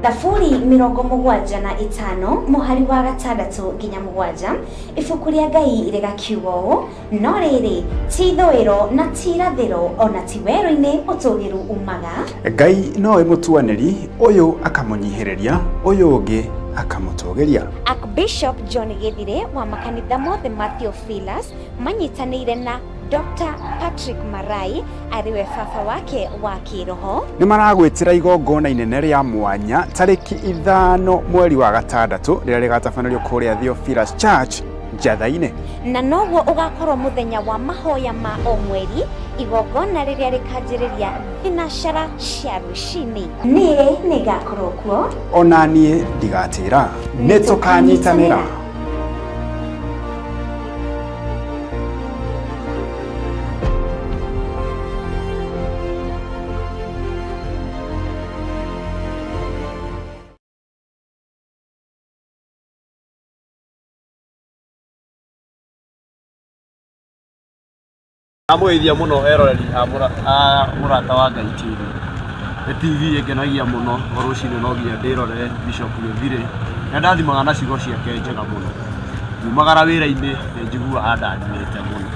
Thaburi 75 mũhari wa 6 nginya 7, ibuku rĩa Ngai rĩgakiuga ũũ: "No rĩrĩ, ti ithũĩro na ti irathĩro, ona ti werũ-inĩ ũtũgĩru umaga." Ngai nowe mũtuanĩri, ũyũ akamũnyihĩrĩria, ũyũ ũngĩ akamũtũgĩria. Archbishop John Gĩthirĩ wa makanitha mothe ma Theophilus manyitanĩire na Dr. Patrick Marai, arĩwe baba wake wa kĩroho, nĩ maragwĩtĩra igongona inene rĩa mwanya tarĩki 5 mweri wa gatandatũ, rĩrĩa rĩgatabanĩrio kũrĩa Theophilus Church, Njatha-inĩ. Na noguo ũgakorwo mũthenya wa mahoya ma o mweri, igongona rĩrĩa rĩkanjĩrĩria 4 cia rũcinĩ. Niĩ nĩngakorwo kuo. Ona niĩ ndigatĩra, nĩ tũkanyitanĩra. Ndamũgeithia mũno eroreri a Mũrata wa Ngai TV. Nĩ TV ĩngenagia mũno, o rũcinĩ no nginya ndĩrorere Bishop Gĩthirĩ. Nĩ andathimaga na ciugo ciake njega mũno. Ngiumagara wĩra-inĩ nĩ njiguaga andathimĩte mũno.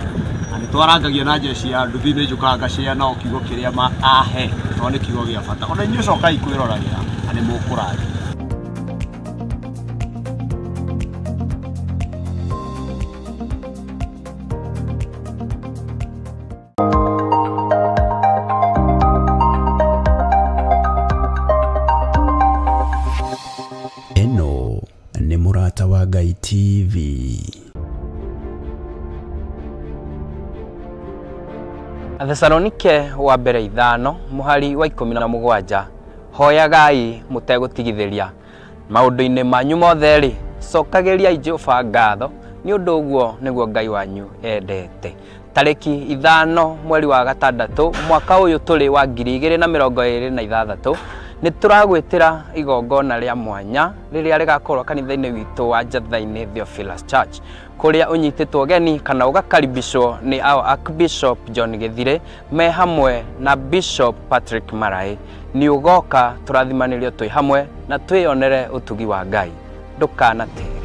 Na nĩ twarangagia na njeci ya nduthi, nĩ njũkaga ngacĩa nao kiugo kĩrĩa ahe tondũ nĩ kiugo gĩa bata. Ona inyuĩ cokai kwĩroragĩra na nĩ mũkũrathimwo. Ĩno nĩ Mũrata wa Ngai TV. Athesalonike wa mbere 5 mũhari wa 17: "Hoyagai mũtegũtigithĩria. Maũndũ-inĩ manyu mothe-rĩ, cokagĩriai Jehova ngatho, nĩ ũndũ ũguo nĩguo Ngai wanyu endete." Tarĩki 5 mweri wa gatandatũ mwaka ũyũ tũrĩ wa 2026, nĩ tũragwĩtĩra igongona rĩa mwanya rĩrĩa rĩgakorwo kanitha-inĩ witũ wa Njatha-inĩ Theophilus Church, kũrĩa ũnyitĩtwo ũgeni kana ũgakaribishwo nĩ our Archbishop John Gĩthirĩ me hamwe na Bishop Patrick Marai. Nĩ ũgoka tũrathimanĩrio twĩ hamwe na twĩyonere ũtugi wa Ngai. Ndũkanatere.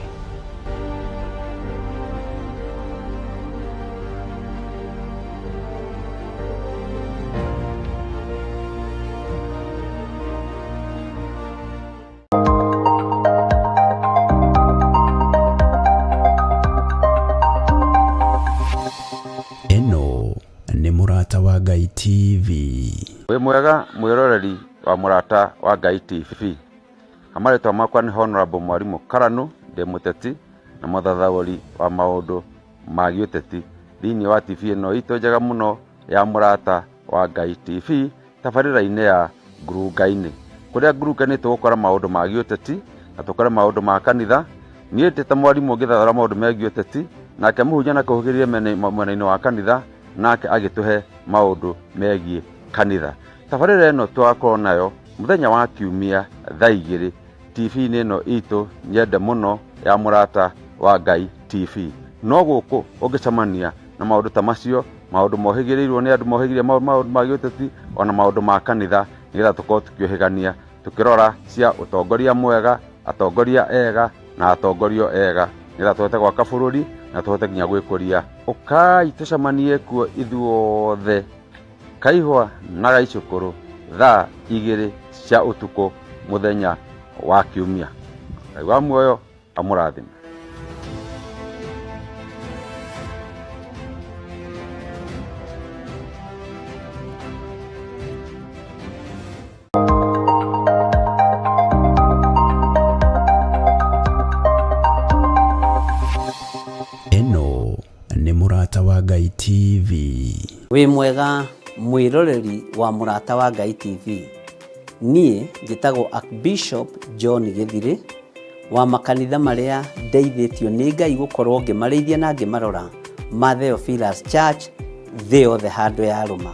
Ĩno nĩ Mũrata wa Ngai TV. Wĩ mwega mwĩroreri wa Mũrata wa Ngai TV. Marĩtwa makwa nĩ Honorable Mwarimũ Karanu, ndĩ mũteti na mũthathaũri wa maũndũ ma gĩũteti thĩinĩ wa TV ĩno itũ njega mũno ya Mũrata wa Ngai TV, tabarĩra-inĩ ya Ngurunga-inĩ. Kũrĩa ngurunga-inĩ tũgũkora maũndũ ma gĩũteti na tũkore maũndũ ma kanitha. Niĩ ndĩ ta mwarimũ ngĩthathaũra maũndũ megiĩ ũteti, nake mũhunjia nakũhũgĩrĩrie mwena-inĩ wa kanitha, nake agĩtũhe maũndũ megiĩ kanitha. Tabarĩra ĩno tũgakorwo nayo mũthenya wa Kiumia thaa 2 TV-inĩ ĩno itũ nyende mũno ya Mũrata wa Ngai TV. No gũkũ ũngĩcemania na maũndũ ta macio, maũndũ mohĩgĩrĩirwo nĩ andũ mohĩgĩrĩire maũndũ ma gĩũteti ona maũndũ ma kanitha, nĩgetha tũkorwo tũkĩũhĩgania tũkĩrora cia ũtongoria mwega, atongoria ega na atongorio ega, nĩgetha tũhote gwaka bũrũri na tũhote nginya gwĩkũria. Ũkai tũcemanie kuo ithuothe, kaihwa na gaicũkũrũ, thaa 2 cia ũtukũ mũthenya wa Kiumia. Ngai wa muoyo amũrathime. Ĩno nĩ Mũrata wa Ngai TV. Wĩ mwega mwĩroreri wa Mũrata wa Ngai TV. Niĩ njĩtagwo Archbishop John Gĩthirĩ wa makanitha marĩa ndeithĩtio nĩ Ngai gũkorwo ngĩmarĩithia na ngĩmarora ma Theophilus Church thĩ yothe handũ yarũma.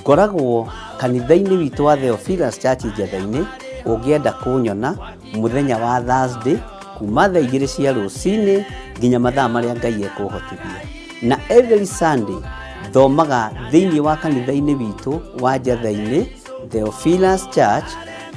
Ngoragwo kanitha-inĩ witũ wa Theophilus Church Njetha-inĩ, ũngĩenda kũnyona mũthenya wa Thursday kuma thaa 2 cia rũcinĩ nginya mathaa marĩa Ngai ekũhotithia. Na every Sunday thomaga thĩinĩ wa kanitha-inĩ witũ wa Njetha-inĩ Theophilus Church.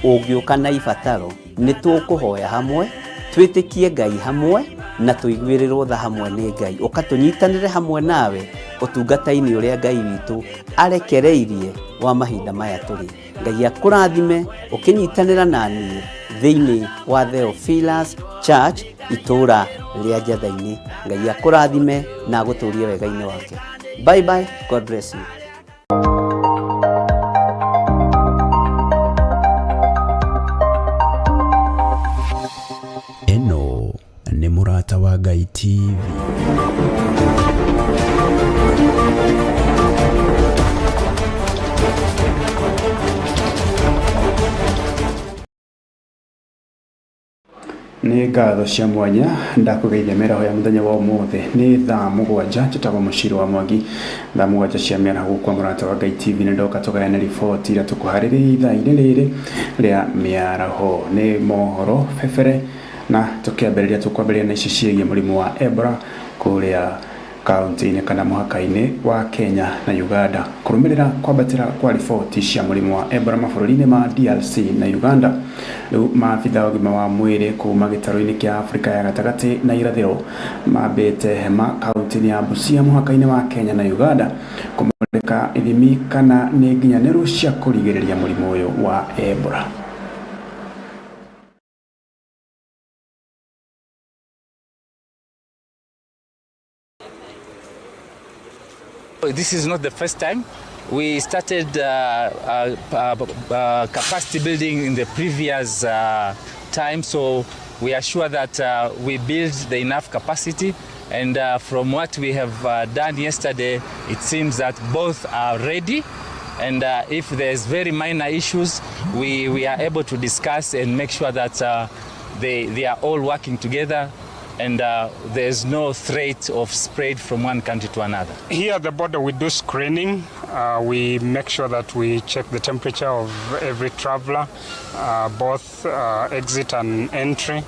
Ũngĩũka na ibataro, nĩ tũkũhoya hamwe, twĩtĩkie Ngai hamwe, na tũiguĩrĩrwo tha hamwe nĩ Ngai. Ũka tũnyitanĩre hamwe nawe ũtungata-inĩ ũrĩa Ngai witũ arekereirie wa mahinda maya tũrĩ. Ngai akũrathime ũkĩnyitanĩra na niĩ thĩinĩ wa Theophilus Church itũũra rĩa Njatha-inĩ. Ngai akũrathime na agũtũrie wega-inĩ wake. Bye bye, God bless you. Ĩno nĩ Mũrata wa Ngai TV. Nĩ ngatho cia mwanya ndakũgeithia mĩaraho ya mũthenya wa ũmũthĩ. Nĩ thaa 7, njĩtagwo Mũciri wa Mwangi. Thaa 7 cia mĩaraho gũkũ kwa Mũrata wa Ngai TV, nĩ ndoka tũgayane riboti iria tũkũharĩrĩria ithaa-inĩ rĩrĩ rĩa mĩaraho. Nĩ mohoro bebere, na tũkĩambĩrĩria tũkwambĩrĩria na ici ciĩgiĩ mũrimũ wa Ebola kũrĩa kaunti-inĩ kana mũhaka-inĩ wa Kenya na Uganda. Kũrũmĩrĩra kwambatĩra kwa riboti cia mũrimũ wa Ebola mabũrũri-inĩ ma DRC na Uganda, rĩu maabitha ũgima wa mwĩrĩ kuma gĩtarũ-inĩ kĩa Afrika ya gatagatĩ na irathĩro mambĩte hema kaunti-inĩ ya Busia mũhaka-inĩ wa Kenya na Uganda kũmũrĩka ithimi kana nĩ nginyanĩru cia kũrigĩrĩria mũrimũ ũyũ wa Ebola. This is not the first time. We started capacity building in the previous time, so we are sure that we build the enough capacity. And from what we have done yesterday, it seems that both are ready. And if there's very minor issues, we are able to discuss and make sure that they are all working together, and there's no threat of spread from one country to another. Here at the border, we do screening. We make sure that we check the temperature of every traveler, both exit and entry.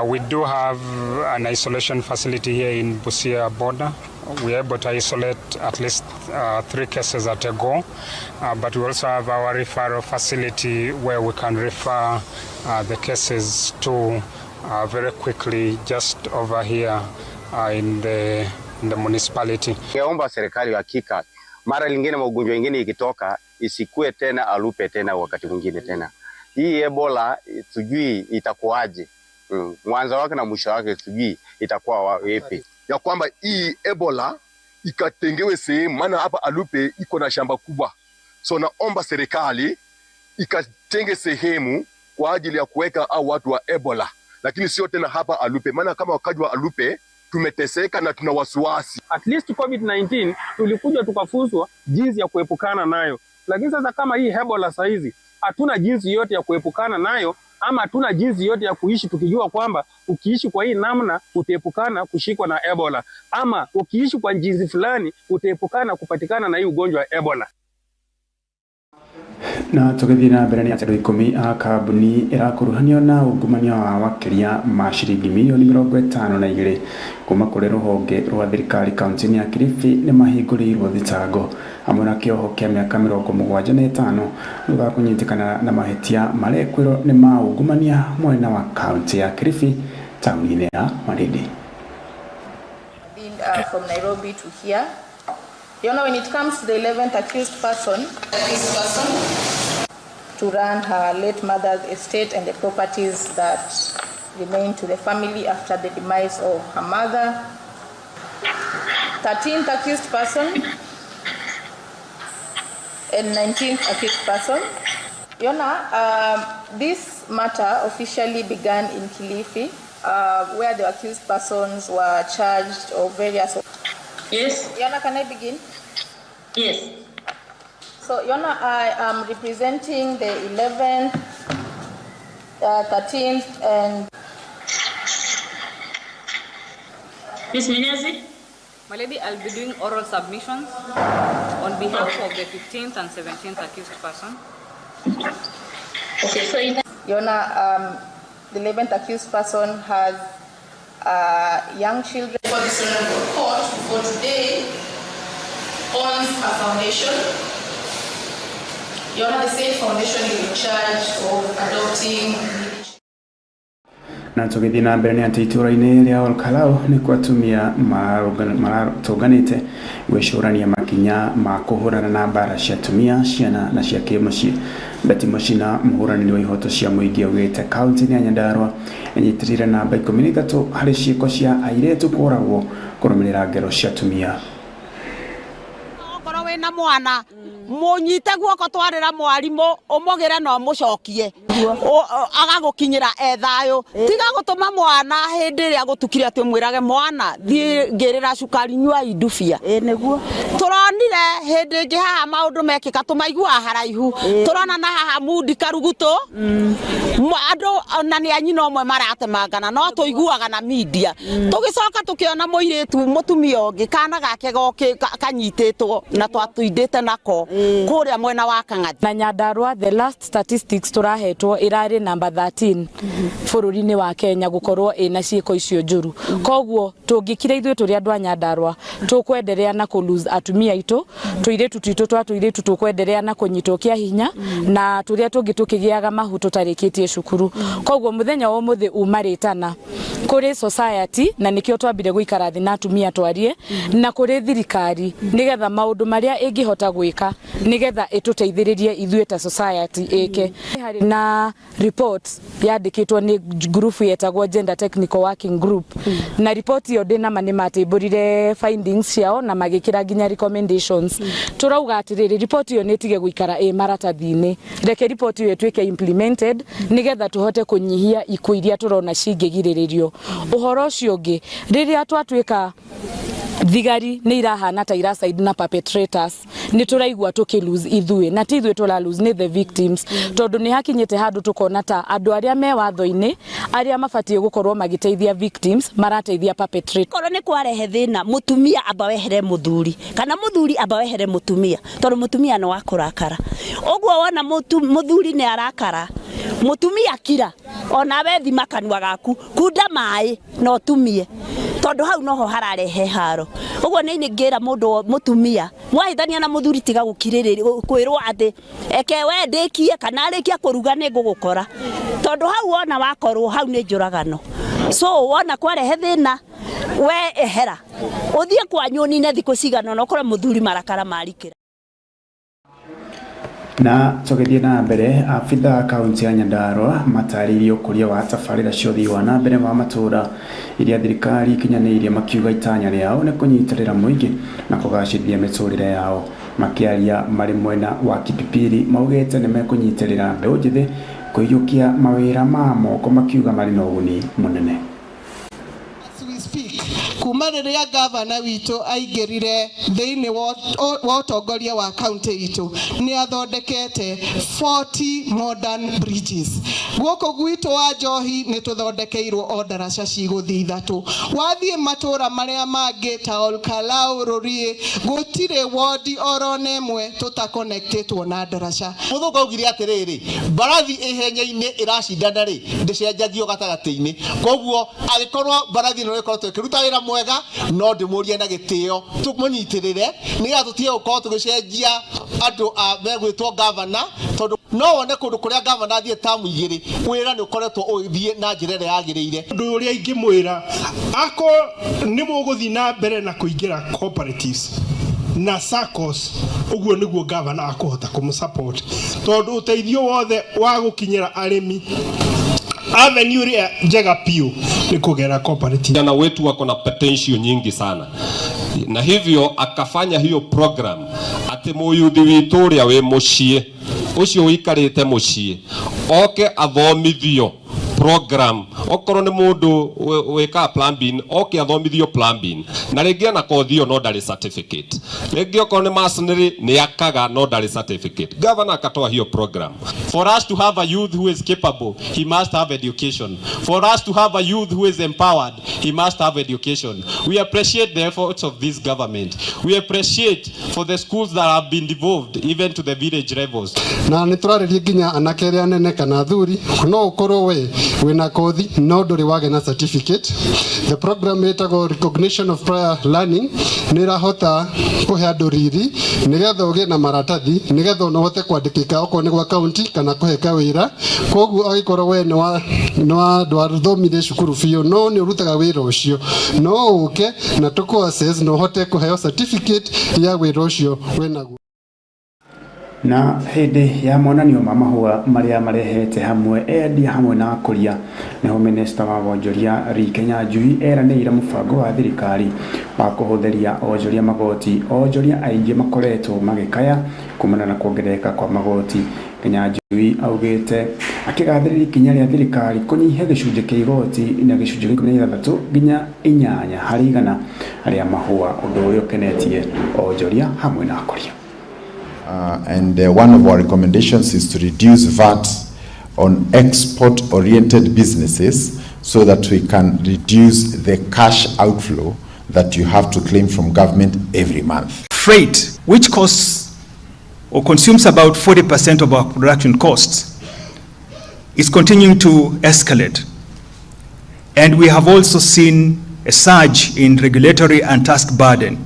We do have an isolation facility here in Busia border. We are able to isolate at least 3 cases at a go, but we also have our referral facility where we can refer the cases to very quickly, just over here in the municipality. Ningeomba serikali hakika mara lingine magonjwa mengine ikitoka isikue tena Alupe tena wakati mwingine tena. Hii Ebola sijui itakuwaje. Mwanzo wake na mwisho wake sijui itakuwa wapi. Ya kwamba hii Ebola ikatengewe sehemu, maana hapa Alupe iko na shamba kubwa. So naomba serikali ikatenge sehemu kwa ajili ya kuweka au watu wa Ebola, lakini sio tena hapa Alupe, maana kama wakaji wa Alupe tumeteseka na tuna wasiwasi. At least COVID-19 tulikuja tukafuzwa jinsi ya kuepukana nayo, lakini sasa kama hii Ebola saizi hatuna jinsi yote ya kuepukana nayo, ama hatuna jinsi yote ya kuishi tukijua kwamba ukiishi kwa hii namna utaepukana kushikwa na Ebola, ama ukiishi kwa jinsi fulani utaepukana kupatikana na hii ugonjwa wa Ebola. Na tũgĩthiĩ na mbere nĩ atĩ andũ 10 a kambuni ĩrakuruhanio na ungumania wa makĩria ma ciringi mirioni 52 kuma kũrĩ rũhonge rwa thirikari kaunti-inĩ ya Kilifi nĩ mahingũrĩirwo thitango hamwe na kĩoho kĩa mĩaka 75 thutha wa kũnyitĩkana na mahĩtia marekwĩrwo nĩ ma ungumania mwena wa kaunti ya Kilifi taũni-inĩ ya Malindi. From Nairobi to here. You know, when it comes to the 11th accused person to run her late mother's estate and the properties that remain to the family after the demise of her mother. 13th accused person and 19th accused person. Yona, this matter officially began in Kilifi, where the accused persons were charged of various... Yes. Yona, can I begin? Yes. So, Yona, I am representing the 11th, 13th, and... Ms. Minyazi? My lady, I'll be doing oral submissions on behalf of the 15th and 17th accused person. Okay, so Yona, the 11th accused person has young children. For this honorable court for today owns a foundation. Your Honor, the same foundation is in charge of adopting Na tũgĩthiĩ na mbere nĩ atĩ itũũra-inĩ rĩa Olkalau nĩkuo atumia maratũnganĩte gwĩcũrania makinya ma kũhũrana na mbara cia atumia, ciana na cia kĩmũciĩ. Betty Mũcina, mũhũranĩri wa ihoto cia mũingĩ, augĩte kaunti-inĩ ya Nyandarua ĩnyitĩrĩire namba 13 harĩ ciĩko cia airĩtu kũragwo kũrũmĩrĩra ngero cia atumia. Okorwo wĩna mwana, mũnyite guoko, twarĩra mwarimũ, ũmũgĩre na ũmũcokie agagũkinyĩra e thayũ. Tiga gũtũma mwana hĩndĩ ĩrĩa gũtukire atĩ ũmwĩrage mwana, "Thiĩ ngĩrĩra cukari, nyua indubia." Nĩguo tũronire hĩndĩ ĩngĩ haha maũndũ mekĩka, tũmaiguaga haraihu, tũrona na haha mundi karugutũ andũ na nĩ a nyina ũmwe maratemangana, no tũiguaga na media. Tũgĩcoka tũkĩona mũirĩtu, mũtumia ũngĩ, kana gake goke kanyitĩtwo na twatindĩte nako kũrĩa mwena wa Kang'athi. Na Nyandarua, the last statistics tũrahetwo, ĩrarĩ namba 13 bũrũri-inĩ wa Kenya gũkorwo ĩna ciĩko icio njũru. Koguo tũngĩkira ithuĩ tũrĩ andũ a Nyandarua, tũkwenderea na kũ lose atumia aitũ, tũirĩtu twitũ twa tũirĩtu, tũkwenderea na kũnyitwo kĩa hinya, na tũrĩa tũngĩ tũkĩgĩaga mahu tũtarĩkĩtie cukuru. Koguo mũthenya wa ũmũthĩ uma rĩtana kũrĩ society, na nĩkĩo twambire gũikara thĩ na atumia twarie, na kũrĩ thirikari, nĩgetha maũndũ marĩa ĩngĩhota gwĩka nĩgetha ĩtũteithĩrĩrie ithuĩ ta society ĩke. Harĩ na report yandĩkĩtwo nĩ group yetagwo Gender Technical Working Group, na report ĩyo ndĩnama nĩ matĩmbũrire findings ciao na magĩkĩra nginya recommendations. Tũrauga atĩrĩrĩ, report ĩyo nĩ ĩtige gũikara ĩ maratathi-inĩ, reke report ĩyo ĩtuĩke implemented nĩgetha tũhote kũnyihia ikuũ iria tũrona cingĩgirĩrĩrio. Ũhoro ũcio ũngĩ, rĩrĩa twatuĩka thigari nĩ irahana ta ira side na perpetrators, nĩ tũraigua tũkĩ lose ithuĩ, na ti ithuĩ tũra lose, nĩ the victims, tondũ nĩ hakinyĩte handũ tũkona ta andũ arĩa me watho-inĩ, arĩa mabatiĩ gũkorwo magĩteithia victims, marateithia perpetrator. Korwo nĩ kwarehe thĩna, mũtumia amba wehere mũthuri, kana mũthuri amba wehere mũtumia, tondũ mũtumia nĩ wa kũrakara. Ũguo wona mũthuri nĩ arakara, mũtumia kira onawe, thima kanua gaku, kunda maĩ na ũtumie, tondũ hau noho hararehe haro. Ũguo nĩ ngĩra mũndũ mũtumia, mwahĩtania na mũthuri, tiga gũkirĩrĩria kwĩrwo atĩ eke we ndĩkie kana arĩkia kũruga nĩ ngũgũkora, tondũ hau wona wakorwo hau nĩ njũragano. So wona kwarehe thĩna, we ehera, ũthiĩ kwanyu, ũnine thikũ cigana ũna, ũkore mũthuri marakara marikĩra. Na tũgĩthiĩ na mbere, abitha kaunti ya Nyandarua matarĩirie ũkũria wa tabarĩra cia ũthii wa na mbere wa matũũra iria thirikari ikinyanĩirie, makiuga itanya rĩao nĩ kũnyitĩrĩra mũingĩ na kũgacĩrithia mĩtũrĩre yao. Makĩaria marĩ mwena wa Kipipiri, maugĩte nĩ mekũnyitĩrĩra mbeũ njĩthĩ kũiyũkia mawĩra ma moko, makiuga marĩ na ũguni mũnene. Kuma rĩrĩa gavana witũ aingĩrire thĩinĩ wa ũtongoria wa kaunti itũ, nĩ athondekete 40 modern bridges. Gũkũ gwitũ wa Njohi nĩ tũthondekeirwo o ndaraca cigũthiĩ ithatũ. Wathiĩ matũra marĩa mangĩ ta Olkalau, Rũriĩ, gũtirĩ wodi oro na ĩmwe tũtakonektĩtwo na ndaraca. Mũthũngũ augire atĩrĩrĩ, mbarathi ihenya-inĩ ĩracindana rĩ, ndĩcenjagio gatagatĩ-inĩ. Koguo angĩkorwo mbarathi ĩno ĩkoretwo ĩkĩruta wĩra mwega, no ndĩmũrie na gĩtĩo tũmũnyitĩrĩre, nĩgetha tũtige gũkorwo tũgĩcenjia andũ a megwĩtwo gavana, tondũ no wone kũndũ kũrĩa gavana athiĩ tamu 2, wĩra nĩ ũkoretwo ũgĩthiĩ na njĩra ĩrĩa yagĩrĩire. Ũndũ ũrĩa ingĩmwĩra, akorwo nĩ mũgũthiĩ na mbere na kũingĩra cooperatives na SACCOs, ũguo nĩguo gavana akũhota kũmũ support, tondũ ũteithio wothe wa gũkinyĩra arĩmi, avenue ĩrĩa njega biũ nĩ kũgera cooperative. Vijana wetu wako na potential nyingi sana, na hivyo akafanya hiyo program atĩ mũyuthi witũ ũrĩa wĩ mũciĩ ũcio ũikarĩte mũciĩ oke athomithio program. Okorwo nĩ mũndũ wĩkaga plumbing, oke athomithio plumbing, na rĩngĩ ena kothi ĩyo no ndarĩ certificate. Rĩngĩ okorwo nĩ masonry, nĩ akaga no ndarĩ certificate. Governor akatoa hiyo program. For us to have a youth who is capable, he must have education. For us to have a youth who is empowered, he must have education. We appreciate the efforts of this government. We appreciate for the schools that have been devolved, even to the village levels. Na nĩ tũrarĩria nginya anake arĩa anene kana athuri, no ũkorwo we Wĩna kothi no ndũrĩ wagĩa na certificate. The program ĩtagwo recognition of prior learning nĩ ĩrahota kũhe andũ riri nĩgetha ũgĩe na maratathi nĩgetha ona ũhote kwandĩkĩka okorwo nĩ gwa county kana kũheka wĩra. Koguo angĩkorwo we nĩ wa ndwathomire cukuru biũ no nĩ ũrutaga wĩra ũcio, no ũke na tũkũ assess na ũhote kũheo certificate ya wĩra ũcio wĩnaguo. Na hĩndĩ ya monanio ma mahũa marĩa marehete hamwe endia hamwe na akũria, nĩho minista wa wonjoria Lee Kinyanjui eranĩire mũbango wa thirikari wa kũhũthĩria onjoria magoti. Onjoria aingĩ makoretwo magĩkaya kumana na kuongerereka kwa magoti. Kinyanjui augĩte akĩgathĩrĩria ikinya rĩa thirikari kũnyihia gĩcunjĩ kĩa igoti na gĩcunjĩ gĩa 16 nginya 8 harĩ igana rĩa mahũa, ũndũ ũrĩa ũkenetie onjoria hamwe na akũria. And one of our recommendations is to reduce VAT on export-oriented businesses so that we can reduce the cash outflow that you have to claim from government every month. Freight, which costs or consumes about 40% of our production costs, is continuing to escalate. And we have also seen a surge in regulatory and task burden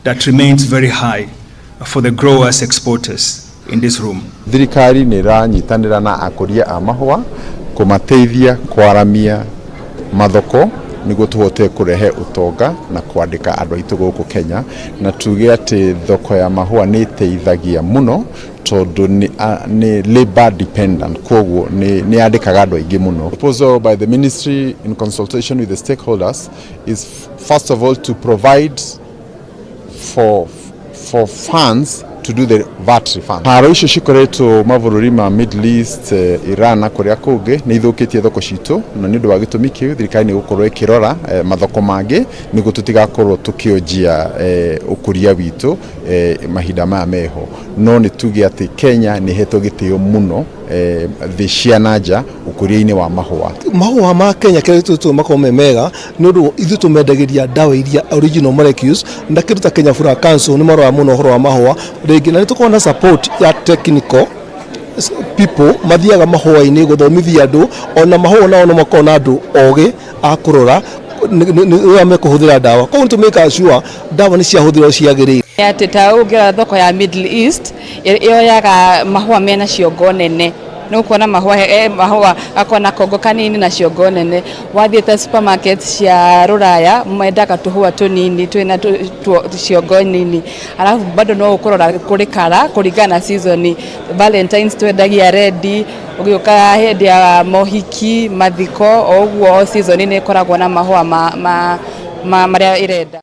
that remains very high for the growers, exporters in this room. Thirikari nĩ ĩranyitanĩra na akũria a mahũa kũmateithia kwaramia mathoko nĩguo tũhote kũrehe ũtonga na kwandĩka andũ aitũ gũkũ Kenya, na tuge atĩ thoko ya mahũa nĩ ĩteithagia mũno tondũ nĩ labor dependent, koguo nĩ yandĩkaga andũ aingĩ mũno. Proposal by the ministry in consultation with the stakeholders is first of all to provide for funds to do the VAT refund. Haro icio cikoretwo mabũrũri ma Middle East, Iran na kũrĩa kũngĩ nĩ ithũkĩtie thoko citũ, na nĩ ũndũ wa gĩtũmi kĩu thirikari nĩ gũkorwo ĩkĩrora mathoko mangĩ nĩguo tũtigakorwo tũkĩonjia ũkũria witũ mahinda maya meho. No nĩ tuge atĩ Kenya nĩ ĩhetwo gĩtĩo mũno thĩ cia na nja ũkũria-inĩ wa mahũa. Mahũa ma Kenya kĩrĩa gĩtũtũ makorwo me mega nĩ ũndũ ithuĩ tũmendagĩria ndawa iria original molecules, na kĩndũ ta Kenya Flower Council nĩ maroraga mũno ũhoro wa mahũa. Rĩngĩ na nĩ tũkoragwo na support ya technical people mathiaga mahũa-inĩ gũthomithia andũ, ona mahũa nao no makoragwo na andũ ogĩ a kũrora ũrĩa mekũhũthĩra ndawa. Koguo nĩ tũmĩkaga sure ndawa nĩ ciahũthĩrwo ciagĩrĩire. Atĩ ta ũngĩrora thoko ya Middle East yoyaga mahũa mena ciongo nene, nĩ ũkuona mahũa gakorwo na kongo kanini na ciongo nene. Wathiĩte supermarket cia rũraya mendaga tũhũa tũnini twĩna ciongo nini. Alafu bado no ũkũrora kũrĩ kara kũringana na season. Valentines twendagia red, ũgĩũka hĩndĩ ya mohiki, mathiko, o ũguo season nĩ ĩkoragwo na mahũa marĩa ĩrenda.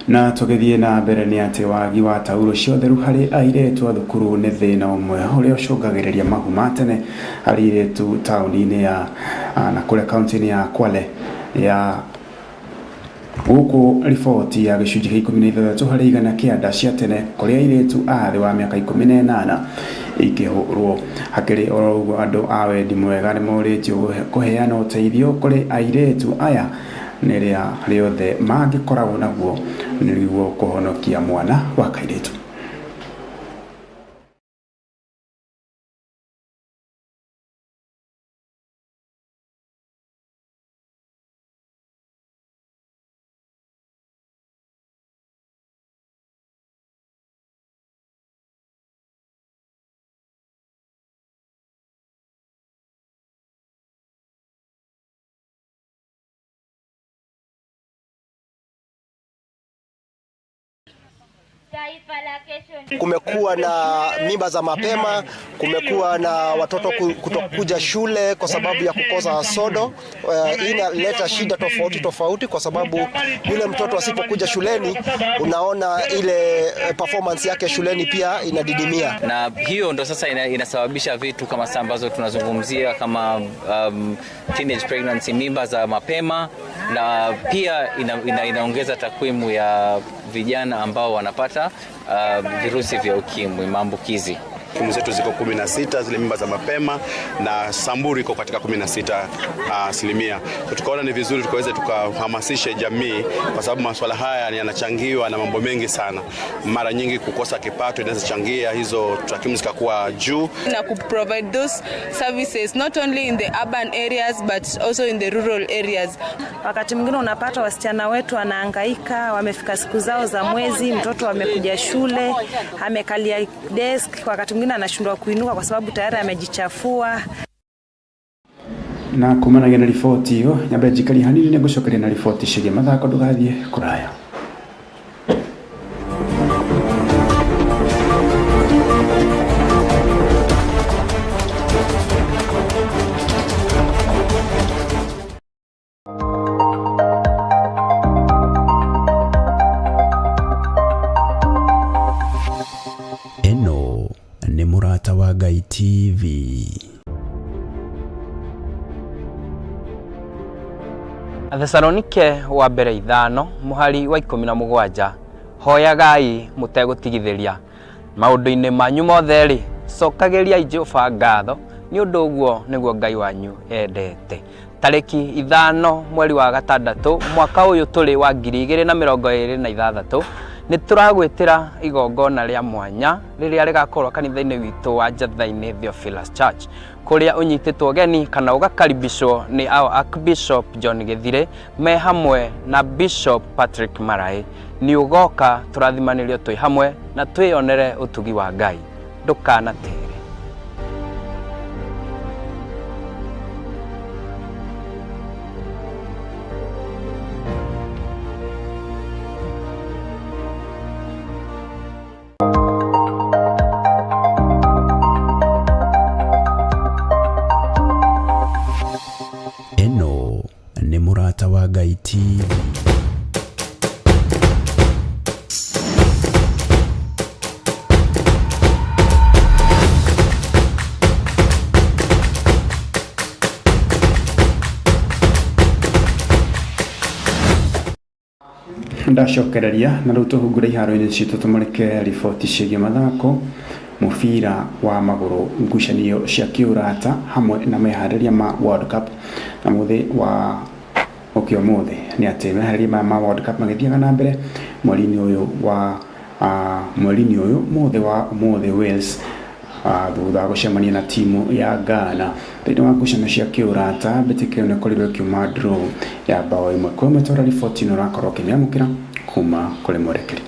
Na tũgĩthiĩ na mbere nĩ atĩ wagi wa tauro cia ũtheru harĩ airĩtu a thukuru nĩ thĩna ũmwe ũrĩa ũcũngagĩrĩria mahu ma tene harĩ airĩtu taũni-inĩ ya na kũrĩa kaunti-inĩ ya Kwale ya gũkũ. Riboti ya gĩcunjĩ kĩa 16 harĩ igana kĩa nda cia tene kũrĩ airĩtu a thĩ wa mĩaka 18 ikĩhũrwo. Hakĩrĩ oro ũguo, andũ a wendi mwega nĩ morĩtio kũheana ũteithio kũrĩ airĩtu aya nĩrĩa rĩothe mangĩkoragwo naguo nĩguo kũhonokia mwana wa kairĩtu. Kumekuwa na mimba za mapema, kumekuwa na watoto kutokuja shule kwa sababu ya kukosa sodo. Hii inaleta shida tofauti tofauti kwa sababu yule mtoto asipokuja shuleni, unaona ile performance yake shuleni pia inadidimia. Na hiyo ndo sasa inasababisha vitu kama sasa ambazo tunazungumzia kama teenage pregnancy, mimba za mapema, na pia inaongeza takwimu ya vijana ambao wanapata virusi vya ukimwi, maambukizi. Timu zetu ziko 16 zile mimba za mapema na Samburu iko katika 16%. Tukaona ni vizuri tukaweze tukahamasishe jamii kwa sababu masuala haya yanachangiwa na mambo mengi sana. Mara nyingi kukosa kipato inaweza changia hizo takwimu zikakuwa juu. Na ku provide those services not only in the urban areas but also in the rural areas. Wakati mwingine unapata wasichana wetu wanahangaika, wamefika siku zao za mwezi, mtoto amekuja shule, amekalia desk, wakati mwingine anashindwa kuinuka kwa sababu tayari amejichafua. Na kumanagia na riboti iyo nyambe njikari hanini nĩngũcokeria na riboti ciĩgiĩ mathako ndũgathiĩ kũraya. Ĩno nĩ Mũrata wa Ngai TV. Athesalonike wa mbere 5 mũhari wa 17 hoyagai mũtegũtigithĩria maũndũ-inĩ manyu mothe rĩ cokagĩriai Jehova ngatho nĩ ũndũ ũguo nĩguo Ngai wanyu endete. Tarĩki 5 mweri wa 6 mwaka ũyũ tũrĩ wa 2026 nĩ tũragwĩtĩra igongona rĩa mwanya rĩrĩa rĩgakorwo kanitha-inĩ witũ wa Njatha-inĩ Theophilus Church kũrĩa ũnyitĩtwo ũgeni kana ũgakaribishwo nĩ our Archbishop John Gĩthire me hamwe na Bishop Patrick Maraĩ. Nĩ ũgoka tũrathimanĩrio twĩ hamwe na twĩyonere ũtugi wa Ngai. Ndũkanatere. Ĩno nĩ Mũrata wa Ngai TV. Ndacokereria na rĩu tũhungure iharo-inĩ citũ tũmũrĩke riboti ciĩgiĩ mathako, mũbira wa magũrũ, ngucanio cia kĩũrata hamwe na meharĩria ma World Cup. Na mũthĩ wa ũkĩ ũmũthĩ nĩ atĩ meharĩria maya ma World Cup magĩthiaga na mbere mweri-inĩ ũyũ wa mweri-inĩ ũyũ mũthĩ wa ũmũthĩ Wales thutha wa gũcemania na timu ya Ghana thĩinĩ wa ngucanio cia kĩũrata. Mbĩtĩka ĩyo nĩ ĩkorirwo ĩkiuma draw ya bao 1-1. Tora riboti ĩno ũrakorwo ũkĩmĩamũkĩra kuma kũrĩ mwerekeri.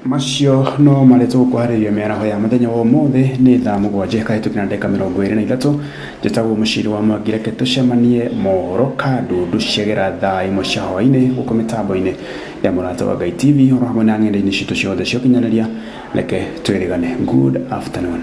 Macio no marĩa tũgũkũharĩria mĩaraho ya mũthenya wa ũmũthĩ. Nĩ thaa 7 kahĩtũkĩra na ndagĩka 23. Njĩtagwo Mũciri wa Mwangi. Reke tũcemanie mohoro kandundu ciagera thaa 1 cia hwaĩ-inĩ gũkũ mĩtambo-inĩ ya Mũrata wa Ngai TV, oro hamwe na ng'enda-inĩ citũ ciothe cia ũkinyanĩria. Reke twĩrĩgane, good afternoon.